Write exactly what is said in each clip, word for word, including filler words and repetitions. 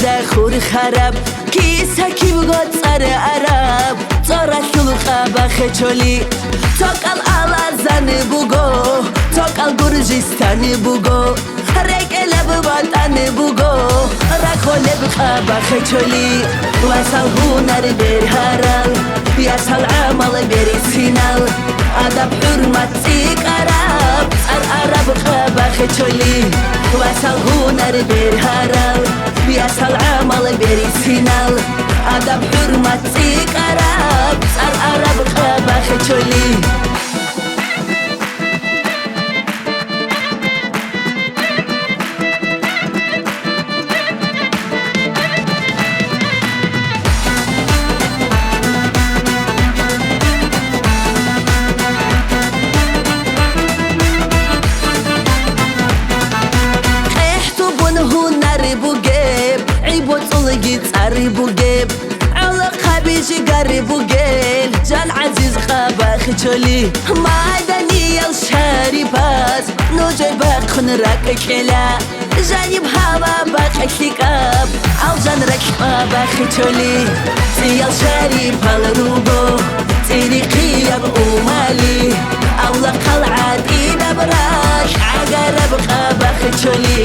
Хурхараб, киса кибго цӀар араб, цӀоралъул къабахъе чоли. Цо кӀал алазан буго, цо кӀал Гуржистан буго, рекӀелаб ватӀан буго, рахъолеб къабахъе чоли. Васал гьунар бергьарал, ясал гӀамал берцинал, адаб-хӀурмат цӀикӀкӀараб, цӀар араб къабахъе чоли. Васал гьунар бергьарал, ясал гӀамал берцинал, адаб-хӀурмат цӀикӀкӀараб, цӀар араб къабахъе чоли. КъехӀ тубун гьунар бугеб, гӀи-боцӀулги цӀар бугеб, гӀолохъаби жигар бугел, жан гӀазиз къабахъе чоли. Маданиял шарипаз нужер бахъун ракӀ кьела. Жаниб гьава бакъи лъикӀаб, алжан ракь къабахъе чоли. ЦӀиял шарипал руго, цӀирихъияб умали, авлахъал гӀатӀидаб ракь гӀагараб къабахъе чоли.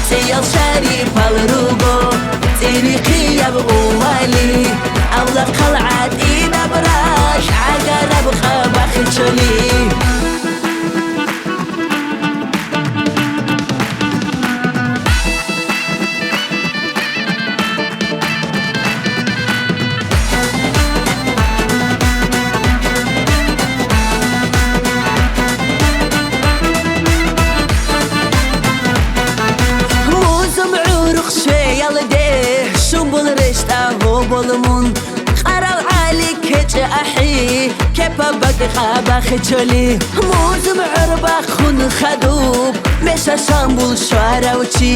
ЦӀиял шарипал руго, цӀирихъияб умали, авлахъал гӀатӀидаб ракь гӀагараб къабахъе чоли. Музум гӀурухъ щвеялде, шумбул рещтӀа гьобол мун. Къарал гӀали кечӀ ахӀи, кепа бакӀ къабахъе чоли. Музум гӀур бахъун хадуб, меша шамбул щварав чи.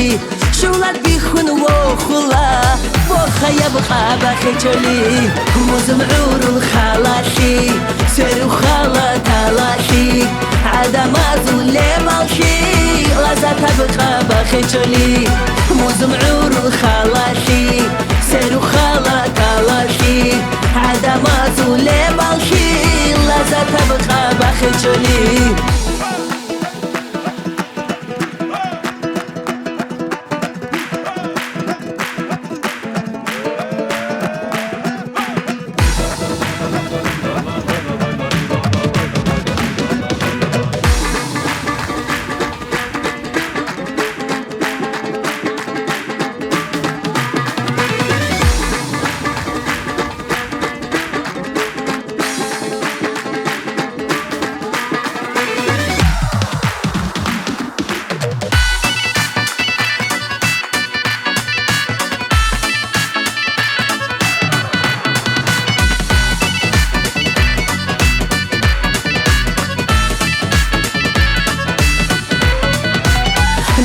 Шулат бихьун вохула, бохаяб къабахъе чоли. Музум гӀурул халалъи, сверухъ халаталалъи, гӀадамазул лебаллъи, лазатаб къабахъе чоли. Музум гӀурул халалъи, сверухъ халаталалъи, гӀадамазул лебаллъи, лазатаб къабахъе чоли.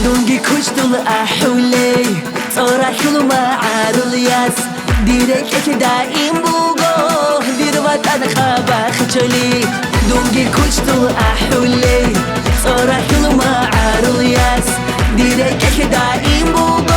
Дунги кучӀдул ахӀулей, цӀоралъул магӀарул яс, дир рекӀелъ даим буго, дир ватӀан къабахъе чоли. Дунги кучӀдул ахӀулей, цӀоралъул магӀарул яс, дир рекӀелъ даим буго,